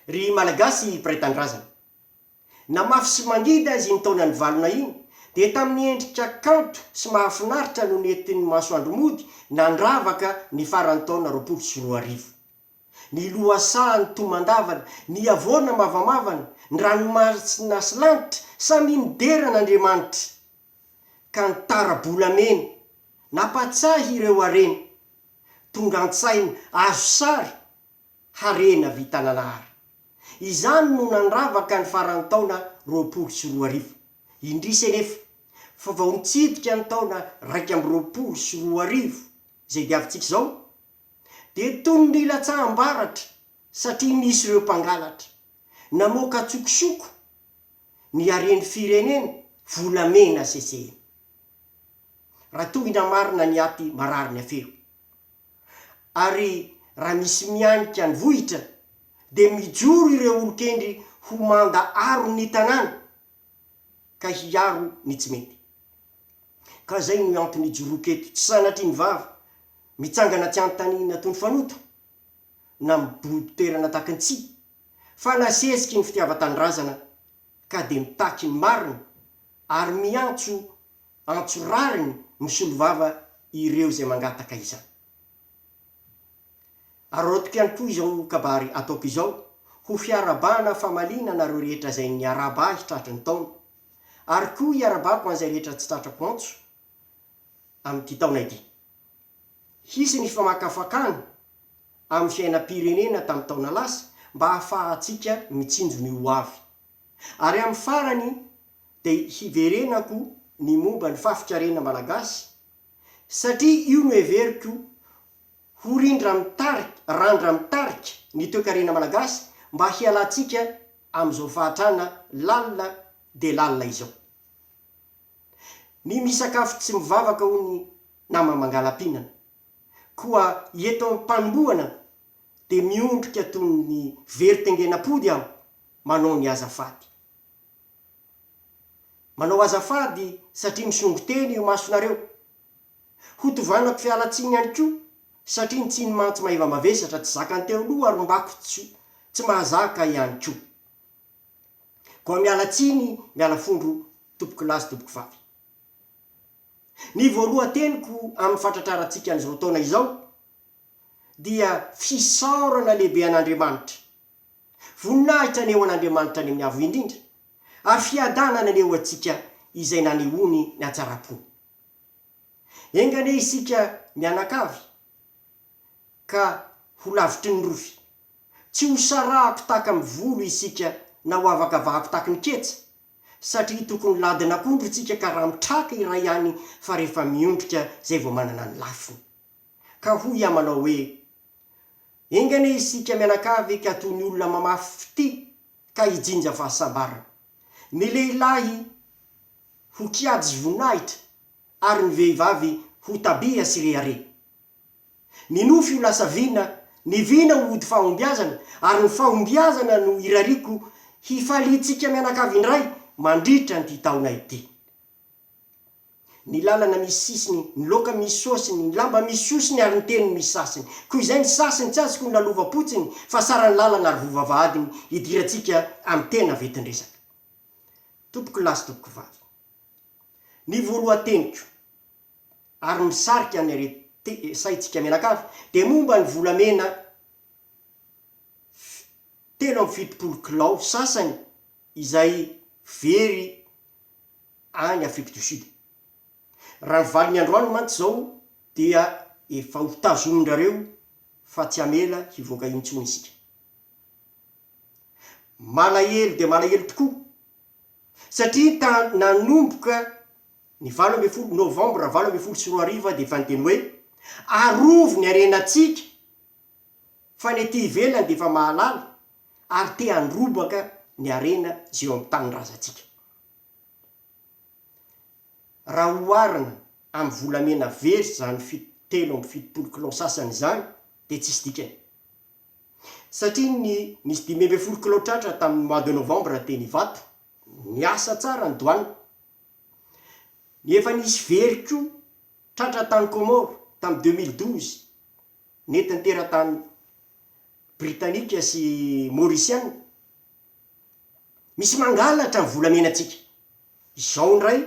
Ry Malagasy mpiray tanindrazana. Na mafy sy mangidy aza iny taona nivalona iny, dia tamin'ny endrika kanto sy mahafinaritra no nentin'ny masoandro mody nandravaka ny faran'ny taona 2020. Ny lohasaha nitomandavana, ny havoana mavamavana, ny ranomasina sy lanitra, samy nidera an'Andriamanitra. Ka ny tara-bolamena, nampatsahy ireo harena, tonga an-tsaina, azo sary, harena vita nanahary. Izany no nandravaka ny faran'ny taona 2020. Indrisy anefa, fa vao nitsidika ny taona 2021 izay diavintsika izao, dia toy ny nilatsaham-baratra satria nisy ireo mpangalatra, namoaka an-tsokosoko ny haren'ny firenena, volamena sesehena. Raha tohina marina ny aty marary ny afero. Ary raha misy mianika ny vohitra dia mijoro ireo olon-kendry ho manda aro ny tanàna ka hiaro ny tsy mety. Ka zay no antony ijoroako eto, tsy sanatria ny vava, mitsangana tsy anontaniana toy ny fanoto, na mibodo toerana tahaky ny tsihy, fa nasesiky ny fitiavan-tanindrazana ka dia mitaky ny marina ary miantso antso rariny misolovava ireo izay mangataka izany. Araraotiko ihany koa izao kabary ataoko izao ho fiarahabana famaliana anareo rehetra izay niarahaba ahy tratry ny taona, ary koa hiarabako an'izay rehetra tsy tratrako antso amin'ity taona ity. Hisy ny famakafakana amin'ny fiainam-pirenena tamin'ny taona lasa mba hahafahantsika mitsinjo ny ho avy. Ary amin'ny farany dia hiverenako ny momba ny fafikarena malagasy satria io no heveriko ho rindra-mitarika, randra-mitarika ny toekarena malagasy mba hialantsika amin'izao fahatrana lalina dia lalina izao. Ny misakafo tsy mivavaka hono nama mangala-pihinana. Koa eto am-panombohana dia miondrika toy ny very tengenam-pody aho manao ny azafady. Manao azafady satria misongo teny io masonareo. Ho tovanako fialantsiny ihany koa satria ny tsiny mantsy maeva mavesatra tsy zakan'ny teo aloha ary mbako tsy tsy mahazaka ihany koa. Koa miala tsiny miala fondro tompokolahy sy tompokovavy. Ny voalohan-teniko amin'ny fatratrarantsika an'izao taona izao dia fisaorana lehibe an'Andriamanitra. Voninahitra anie ho an'Andriamanitra any amin'ny Avo Indrindra, ary fiadanana anie ho antsika izay nanehoany ny hatsaram-pony. Enga anie isika mianakavy ka ho lavitry ny rofy. Tsy ho sarahako tahaka ny volo isika na ho avakavahako tahaky ny ketsa, satria tokony ladin'akondro tsika ka raha mitraka iray ihany fa rehefa miondrika zay vao manana ny lafiny. Ka hoy aho manao hoe, Enga anie isika mianakavy ka toy ny olona mamafy fitia ka hijinja fahasambarana. Ny lehilahy ho kiady sy voninahitra ary ny vehivavy ho tabiha sy rehareha. Ny nofy ho lasa vina, ny vina ho ody fahombiazana ary ny fahombiazana no irariako hifaliantsika mianakavy indray mandritra an'ity taona ity. Ny lalana misy sisiny, ny laoka misy sôsiny, ny lamba misy sosiny ary ny teny misy sasiny. Koa izay ny sasiny tsy azoko ny lalovam-potsiny fa saran'ny lalana ary vovavahadiny hidirantsika amin'ny tena ventin-dresaka. Tompoko lahy sy tompoko vavy. Ny voalohan-teniko ary misarika ny areti-saintsika mianakavy dia momba ny volamena 73 kilao sasany izay very any Afrique du Sud. Raha ny valiny androany mantsy izao dia efa ho tazomin-drareo fa tsy hamela hivoaka intsony isika. Malahelo dia malahelo tokoa satria ta nanomboka ny 18 novambra 2018 aho dia efa niteny hoe arovy ny harenantsika fa ny aty ivelany dia efa mahalala ary te handrobaka ny harena izay eo amin'ny tanindrazantsika. Raha oharina amin'ny volamena very izany 73 kilao sasany izany dia tsisy dikany. Satria ny nisy 15 kilao tratra tamin'ny mois de novembre teny Ivato, niasa tsara ny douane. Ny efa nisy very koa tratra tany Comores tamin'ny 2012, nentin'ny teratany. Britanika sy Maorisiana. Misy mangalatra ny volamenantsika. Izao indray,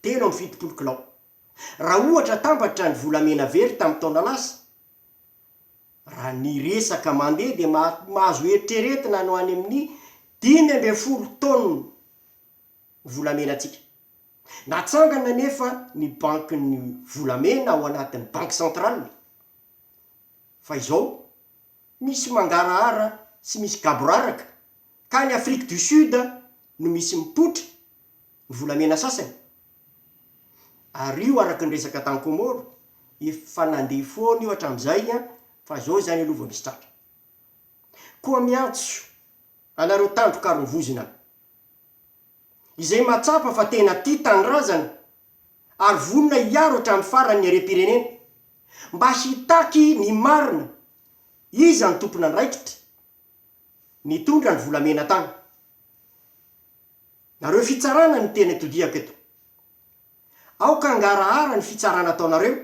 73 kilao. Raha ohatra atambatra ny volamena very tamin'ny taona lasa, raha ny resaka mandeha dia mahazo eritreretina any ho any amin'ny 15 taonina ny volamenantsika. Natsangana anefa ny bankin'ny volamena ao anatin'ny banque centrale fa izao misy mangarahara sy misy gaboraraka ka any Afrique du Sud no misy mipoitra ny volamena sasany ary io araka ny resaka tany Comores efa nandeha foana io hatramin'izay fa izao izany aloha vao misy tratra. Koa miantso anareo tandroka ary mivozona izay mahatsapa fa tena tia tanindrazana ary vonona hiaro hatramin'ny farany ny harem-pirenena mba hitaky ny marina iza no tompon'andraikitra nitondra ny volamena tany. Nareo fitsarana no tena itodihako eto. Aoka hangarahara ny fitsarana ataonareo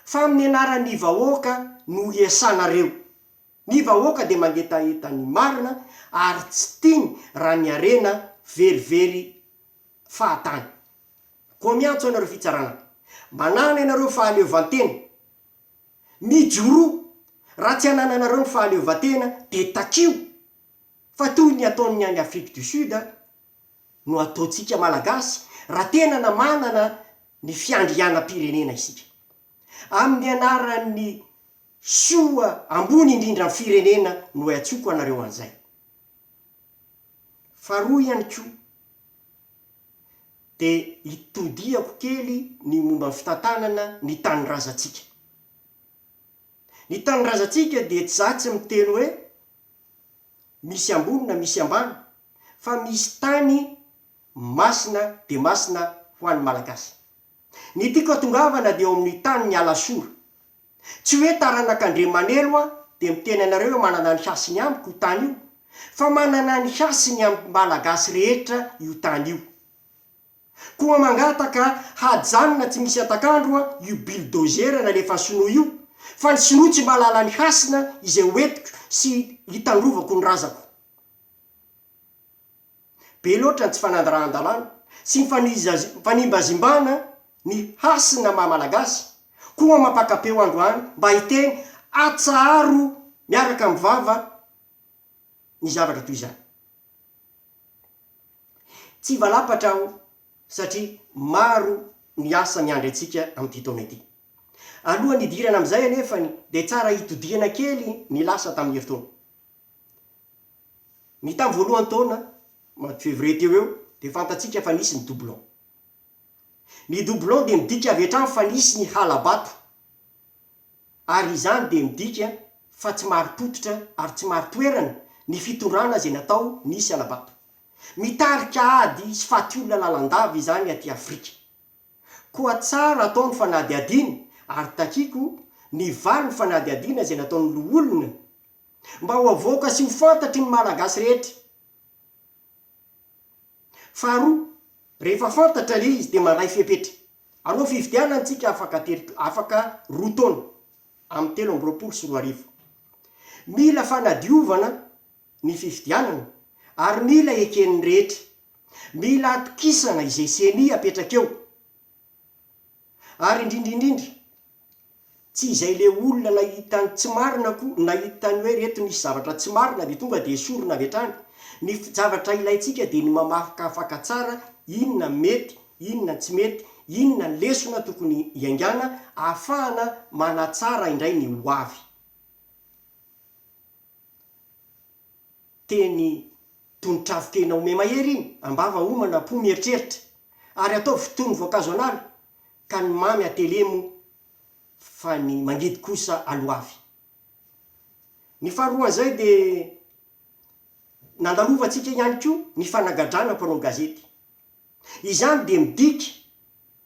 fa amin'ny anaran'ny vahoaka no iasanareo. Ny vahoaka dia mangetaheta ny marina ary tsy tiany raha ny harena verivery fahatany. Koa miantso anareo fitsarana, manàna ianareo fahaleovantena, mijoroa, raha tsy anananareo ny fahaleovantena dia takio fa toy ny ataon'ny any Afrique du Sud no ataontsika Malagasy raha tena na manana ny fiandrianam-pirenena isika. Amin'ny anaran'ny soa ambony indrindra amin'ny firenena no iantsoako anareo an'izay. Faharoa ihany koa dia itodihako kely ny momba ny fitantanana ny tanindrazantsika. Ny tanindrazantsika dia tsy za tsy miteny hoe misy ambony na misy ambany fa misy tany masina dia masina ho an'ny Malagasy. Ny tiako hatongavana dia eo amin'ny tanin'ny Alasora. Tsy hoe taranak'Andriamanelo aho dia miteny anareo hoe manana ny hasiny amiko io tany io fa manana ny hasiny amin'ny Malagasy rehetra io tany io. Koa mangataka hajanona tsy misy hatak'andro io bulldozer nalefan'ny sinoa io fa ny sinoa tsy mahalala ny hasina izay hoentiko sy hitandrovako ny razako. Be loatra ny tsy fanandarahan-dalàna sy ny fanimbazimbana ny hasina maha Malagasy, koa mampaka-peo androany mba hiteny atsaharo miaraka amin'ny vava ny zavatra toy izany. Tsy hivalapatra aho satria maro ny asa miandry antsika amin'ity taona ity. Alohan'ny hidirana amin'izay anefany dia tsara hitodihana kely ny lasa tamin'ny herintaona. Ny tamin'ny voalohan'ny taona, mois de février teo eo, dia fantatsika fa nisy ny doublon. Ny doublon dia midika avy hatrany fa nisy ny hala-bato. Ary izany dia midika fa tsy marim-pototra ary tsy marin-toerana ny fitondrana izay natao nisy hala-bato. Mitarika ady sy faty olona lalandava izany aty Afrika. Koa tsara atao ny fanadihadiana ary takiako ny valin'ny fanadihadiana izay nataon'ny loholona mba ho avoaka sy ho fantatry ny Malagasy rehetra. Faharoa, rehefa fantatra ilay izy dia mandray fepetra. Hanao fifidianana isika afaka telo, afaka roa taona, amin'ny 2023. Mila fanadiovana ny fifidianana ary mila eken'ny rehetra. Mila atokisana izay ceni apetraka eo. Ary indrindra indrindra, tsy izay le olona nahita ny tsy marina koa, nahita ny hoe reto nisy zavatra tsy marina dia tonga dia esorina avy hatrany. Ny zavatra ilaintsika dia ny mamakafaka tsara inona ny mety, inona ny tsy mety, inona ny lesona tokony hiaingàna ahafahana manatsara indray ny ho avy. Teny tonotr'afo-tena ome-mahery iny, am-bava homana, am-po mieritreritra. Ary ataovy toy ny voankazo an'ala, ka ny mamy atelemo fa ny mangidy kosa aloavy. Ny faharoan'izay dia nandalovantsika ihany koa ny fanagadrana mpanao gazety. Izany dia midika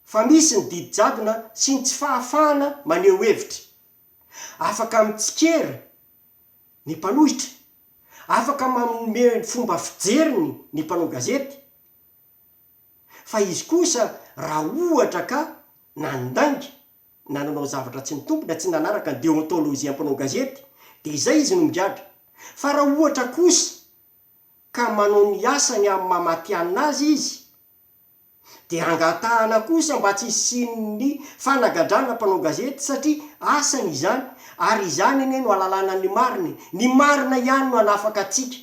fa misy ny didy jadona sy ny tsy fahafahana maneho hevitra. Afaka mitsikera ny mpanohitra, afaka manome ny fomba fijeriny ny mpanao gazety, fa izy kosa raha ohatra ka nandainga na nanao zavatra tsy nitombina, tsy nanaraka ny deontologie mpanao gazety, dia izay izy no migadra. Fa raha ohatra kosa ka manao ny asany amin'ny maha matihanina azy izy, dia angatahana kosa mba tsy hisian'ny fanagadrana mpanao gazety satria asany izany ary izany anie no ahalalana ny marina e! Ny marina ihany no hanafaka antsika.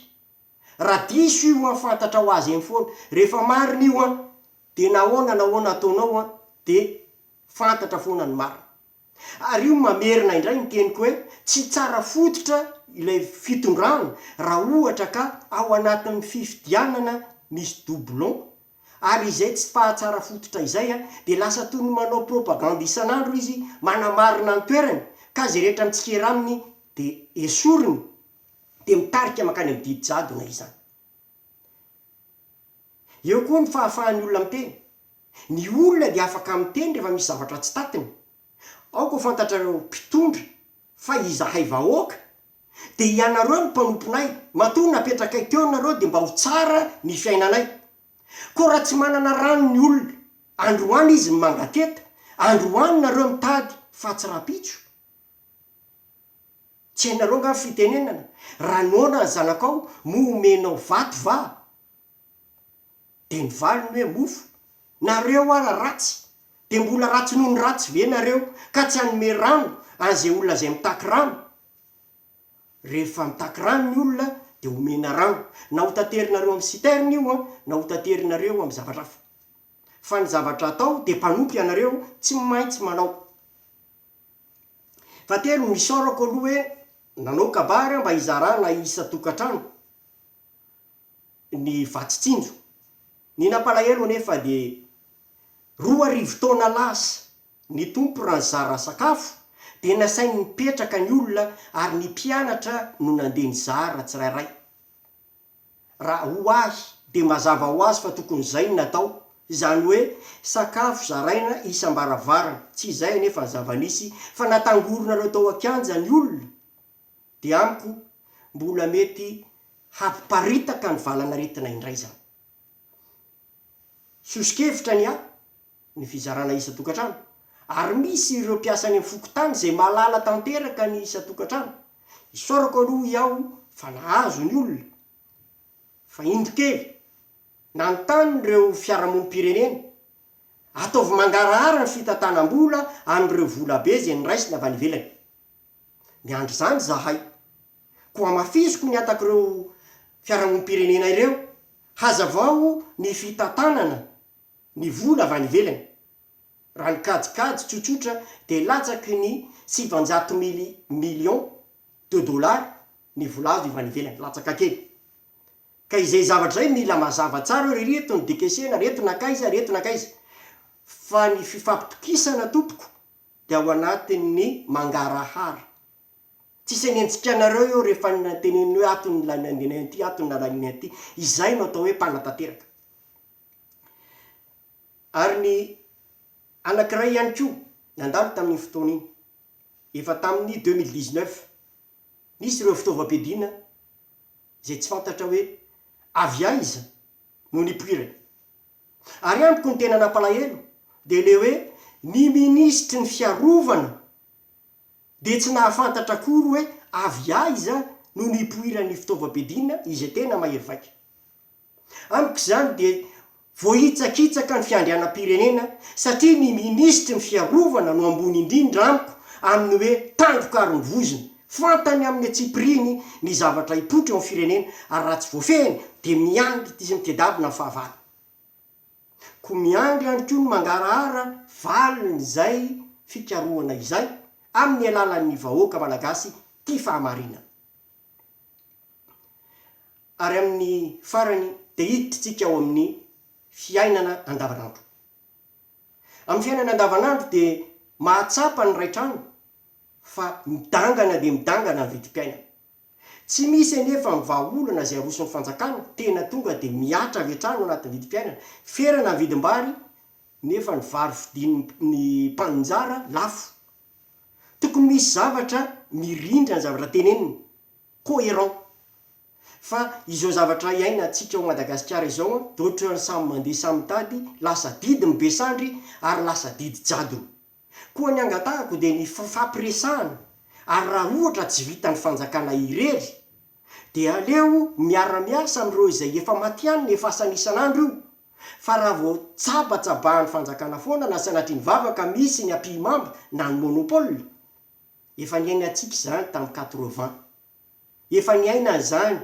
Raha diso io an fantatra ho azy eny foana, rehefa marina io an dia nahoana nahoana ataonao an dia fantatra foana ny marina. Ary io mamerina indray ny teniko hoe tsy tsara fototra ilay fitondrana raha ohatra ka ao anatin'ny fifidianana misy doublon ary izay tsy fahatsara fototra izay dia lasa toy ny manao propagande isan'andro izy manamarina ny toerany ka izay rehetra mitsikera aminy dia esoriny dia mitarika mankany amin'ny didy jadona izany. Eo koa ny fahafahan'ny olona miteny. Ny olona dia afaka miteny rehefa misy zavatra tsy tatiny. Aoka ho fantatrareo mpitondra fa izahay vahoaka dia ianareo no mpanomponay, matoa napetrakay teo nareo dia mba ho tsara ny fiainanay. Koa raha tsy manana rano ny olona, androany izy mangateta, androany nareo mitady fa tsy rahampitso. Tsy hainareo angaha ny fitenenana, raha noana ny zanakao moa omenao vato va? Dia ny valiny hoe mofo. Nareo ara ratsy, dia mbola ratsy noho ny ratsy ve nareo ka tsy hanome rano an'izay olona izay mitaky rano? Rehefa mitaky rano ny olona dia omena rano, na ho taterinareo amin'ny citerne io an, na ho taterinareo amin'ny zavatra hafa. Fa ny zavatra atao dia mpanompo ianareo tsy maintsy manao. Fahatelo, ny isaorako aloha hoe nanao kabary aho mba hizarana isan-tokantrano ny vatsy tsinjo. Ny nampalahelo anefa dia 2000 taona lasa ny Tompo raha nizara sakafo dia nasainy nipetraka ny olona ary ny mpianatra no nandeha nizara tsirairay. Raha ho ahy dia mazava ho azy fa tokony izay no natao, izany hoe sakafo zaraina isam-baravarana, tsy izay anefa ny zava-nisy fa natangoronareo tao an-kianja ny olona dia amiko mbola mety hampiparitaka ny valan'aretina indray izany. Soso-kevitra ny ahy ny fizarana isan-tokantrano ary misy ireo mpiasa any amin'ny fokontany izay mahalala tanteraka ny isan-tokantrano. Isaorako aloha iaho fa nahazo ny olona fa indro kely nanontany ireo fiarahamonim-pirenena, ataovy mangarahara ny fitantanam-bola amin'ireo volabe izay noraisina avy any ivelany. Miandry izany izahay. Koa hamafisiko ny hatak'ireo fiarahamonim-pirenena ireo, hazavao ny fitantanana ny vola avy any ivelany. Raha ny kajikajy tsotsotra dia latsaky ny 900 mily millions de dollars ny vola azo avy any ivelany, latsaka kely. Ka izay zavatra izay mila mazava tsara hoe reto ny dekesena, reto nankaiza, reto nankaiza. Fa ny fifampitokisana tompoko dia ao anatin'ny mangarahara. Tsisy hanenjika anareo eo rehefa teneniny hoe ato ny lanindinay an'ity, ato ny lalaniny an'ity. Izay no atao hoe mpanatanteraka. Ary ny anankiray ihany koa nandalo tamin'iny fotoana iny, efa tamin'ny 2019, nisy ireo fitaovam-piadiana izay tsy fantatra hoe avy aiza no nipoirany. Ary amiko ny tena nampalahelo dia ilay hoe ny minisitry ny fiarovana dia tsy nahafantatra akory hoe avy aiza no nipoiran'ny fitaovam-piadiana izay tena mahery vaika. Amiko izany dia voahitsakitsaka ny fiandrianam-pirenena satria ny minisitry ny fiarovana no ambony indrindra amiko amin'ny hoe tandroka ary ny vozona. Fantany amin'ny antsipiriany ny zavatra hipoitra eo amin'ny firenena ary raha tsy voafehiny dia miandry sy mitedavina ny fahavalo. Koa miandry ihany koa ny mangarahara valin'izay fikarohana izay amin'ny alalan'ny vahoaka malagasy tia fahamarinana. Ary amin'ny farany dia hiditra ao amin'ny fiainana andavanandro. Amin'ny fiainana andavanandro dia mahatsapa ny ray trano fa midangana dia midangana ny vidim-piainana. Tsy misy anefa ny vahaolana izay aroson'ny fanjakana, tena tonga dia mihatra avy hatrany ao anatin'ny vidim-piainana. Ferana ny vidim-bary nefa ny vary vidian'ny mpaninjara lafo. Tokony misy zavatra mirindra ny zavatra tenenina, coherent. Fa izao zavatra iainantsika ao Madagasikara izao an, dia ohatran'ny samy mandeha samy mitady, lasa didy ny be sandry ary lasa didy jadona. Koa ny angatahako dia ny fifampiresahana ary raha ohatra tsy vitan'ny fanjakana irery. Dia aleo miara-miasa amin'ireo izay efa matihanina efa asany isan'andro io fa raha vao tsabatsabahan'ny fanjakana foana na sanatria ny vava ka misy ny ampihimamba na ny monopole, efa niainantsika izany tamin'ny quatre-vingt, efa niaina an'izany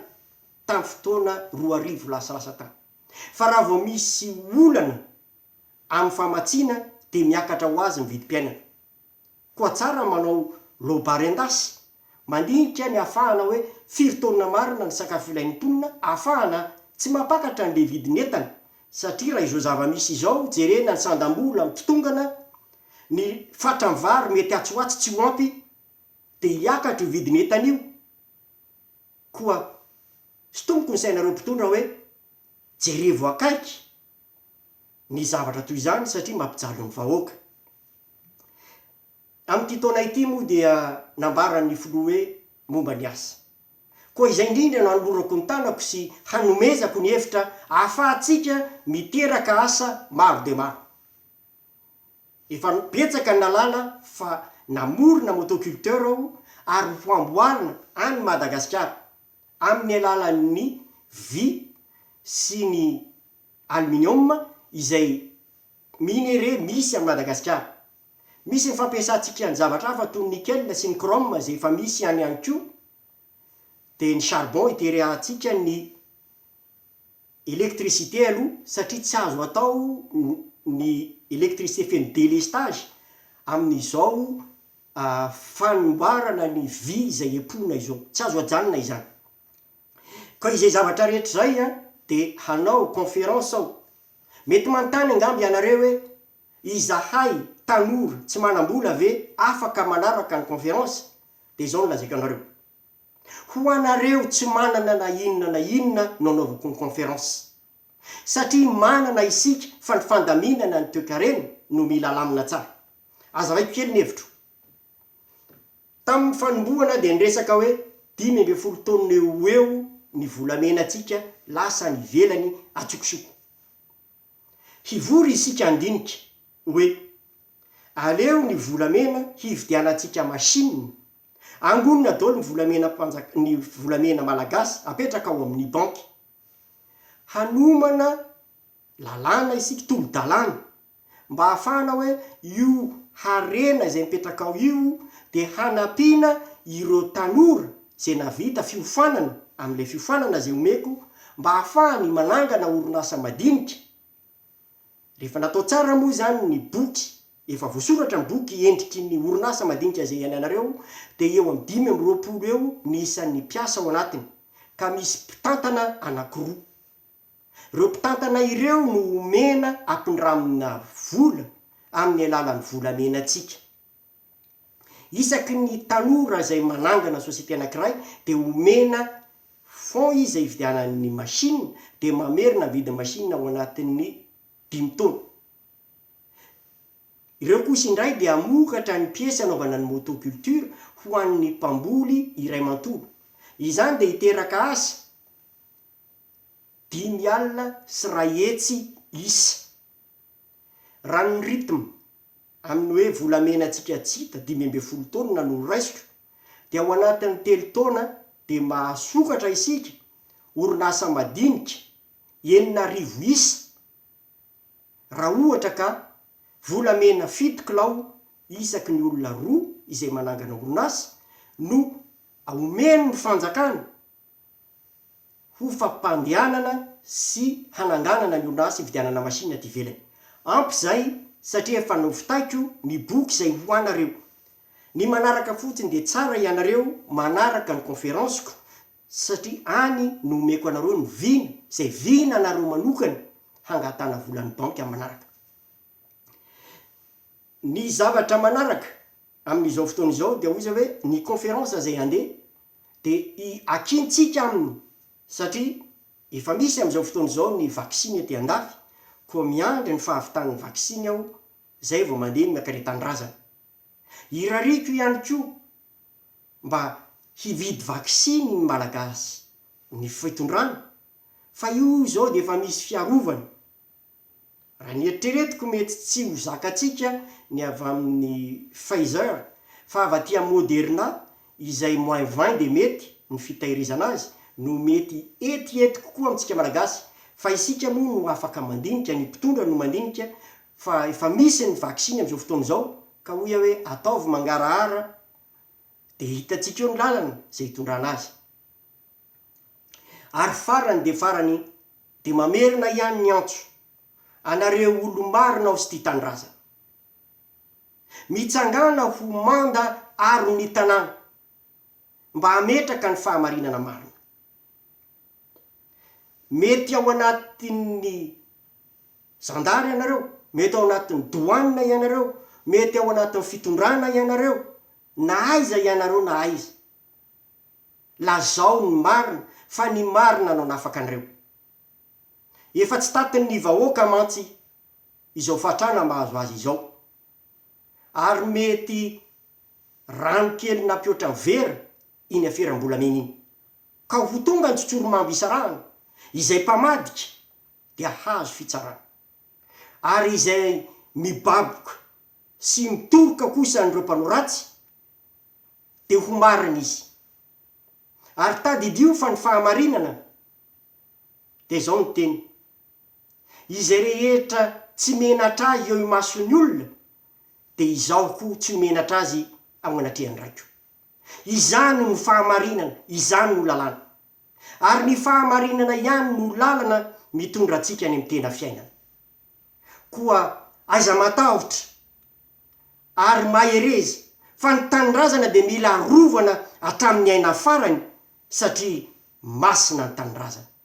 tamin'ny fotoana 2000 lasalasa tany. Fa raha vao misy olana amin'ny famatsiana dia miakatra ho azy ny vidim-piainana. Koa tsara ny manao lobary an-dasy, mandinika ny ahafahana hoe firy taonina marina ny sakafo ilain'ny mponina ahafahana tsy mampakatra an'le vidin'entana satria raha izao zava-misy izao jerena ny sandam-bola mitotongana, ny fatran'ny vary mety atsy ho atsy tsy ho ampy dia hiakatra io vidin'entana io. Koa sintomiko ny sainareo mpitondra hoe jerevo akaiky ny zavatra toy izany satria mampijaly ny vahoaka. Amin'ity taona ity moa dia nambaran'ny filoha hoe momba ny asa. Koa izay indrindra no hanolorako ny tanako sy hanomezako ny hevitra ahafahantsika miteraka asa maro dia maro. Efa betsaka ny nalala fa namorona motoculteur aho ary ho amboarina any Madagasikara amin'ny alalan'ny vy sy ny aluminium izay minerais misy any Madagasikara. Misy ny fampiasantsika ny zavatra hafa toy ny nickel sy ny chrome izay efa misy any ihany koa, dia ny charbon iterehantsika ny électricité aloha satria tsy azo atao ny électricité feno délestage amin'izao fanomboarana ny vy izay epohina izao, tsy azo ajanona izany. Ka izay zavatra rehetra izay dia hanao conférence aho. Mety manontany angamba ianareo hoe izahay tanora tsy manam-bola ve afaka manaraka ny conférence? Dia izao no lazaiko anareo. Ho anareo tsy manana na inona na inona no anaovako ny conférence. Satria manana isika fa ny fandaminana ny toekarena no mila alamina tsara. Azavaiko kely ny hevitro. Tamin'ny fanombohana dia niresaka hoe 15 taonina eo ho eo ny volamenantsika lasa any ivelany atsokosoko. Hivory isika handinika hoe aleo ny volamena hividianantsika machine, angonina daholo ny volamena ny volamena malagasy apetraka ao amin'ny banky. Hanomana lalàna isika, tolo-dalàna, mba hahafahana hoe io harena izay mipetraka ao io dia hanampiana ireo tanora izay nahavita fiofanana amin'ilay fiofanana izay omeko mba hahafahany manangana orinasa madinika. Rehefa natao tsara moa izany ny boky, efa voasoratra ny boky endriky ny orinasa madinika izay iainanareo dia eo amin'ny 25 eo ny isan'ny mpiasa ao anatiny ka misy mpitantana anankiroa. Ireo mpitantana ireo no omena ampindramina vola amin'ny alalan'ny volamenantsika. Isaky ny tanora izay manangana société anankiray dia omena fonds izy hividianany ny machine dia mamerina ny vidin'ny machine ao anatin'ny dimy taona. Ireo kosa indray dia hamokatra ny piesy hanaovana ny motoculture ho an'ny mpamboly iray manontolo. Izany dia hiteraka asa. 150 isa. Raha ny rythme amin'ny hoe volamena antsika tsy hita, 15 taonina no raisiko, dia ao anatin'ny telo taona dia mahasokatra isika orinasa madinika 6000 isa raha ohatra ka volamena fito kilao isaky ny olona roa izay manangana orinasa no omen'ny fanjakana ho fampandehanana sy hananganana ny orinasa hividianana machine aty ivelany. Ampy izay satria efa novitaiko ny boky izay ho anareo. Ny manaraka fotsiny dia tsara ianareo manaraka ny conférence-ko satria any no omeko anareo ny vina izay vina anareo manokana hangatahana volan'ny banky amin'ny manaraka. Ny zavatra manaraka amin'izao fotoana izao dia hoy izy hoe ny conférence izay handeha dia i akintsika aminy satria efa misy amin'izao fotoana izao ny vaksiny aty andafy koa miandry ny fahavitan'ny vaksiny aho zay vao mandeha ny mankany an-tanindrazana. Irariako ihany koa mba hividy vaksiny ny Malagasy ny fitondrana fa io izao dia efa misy fiarovana Raha ny eritreretiko mety tsy ho zakantsika ny avy amin'ny Pfizer fa avy aty amin'ny Moderna izay moins 20 dia mety ny fitahirizana azy. no mety etiety kokoa amintsika Malagasy fa isika moa no afaka mandinika, ny mpitondra no mandinika fa efa misy ny vaksiny amin'izao fotoana izao ka hoy aho hoe ataovy mangarahara dia hitantsika eo ny lalana izay hitondrana azy. Ary farany dia farany dia mamerina ihany ny antso anareo olo-marina ao sy tia tanindrazana. Mitsangàna ho manda aron'ny tanàna mba hametraka ny fahamarinana marina. Mety ao anatin'ny zandary ianareo, mety ao anatin'ny douane ianareo, mety ao anatin'ny fitondrana ianareo, na aiza ianareo na aiza. Lazao ny marina fa ny marina no hanafaka anareo. Efa tsy tatin'ny vahoaka mantsy izao fatrana mahazo azy izao. Ary mety rano kely nampihoatra ny vera iny aferam-bolamena iny. Ka ho tonga ny tsotsoromambo isarahana, izay mpamadika dia hahazo fitsarana. Ary izay mibaboka sy mitoroka kosa an'ireo mpanao ratsy dia ho marina izy. Ary tadidio fa ny fahamarinana dia izao ny teny, Izay rehetra tsy menatra ahy eo imason'ny olona dia izaho koa tsy ho menatra azy ao anatrehan'ny Raiko. Izany no fahamarinana, izany no lalàna. Ary ny fahamarinana ihany no lalana mitondra antsika any amin'ny tena fiainana. Koa aiza matahotra ary mahereza fa ny tanindrazana dia mila arovana hatramin'ny aina farany satria masina ny tanindrazana.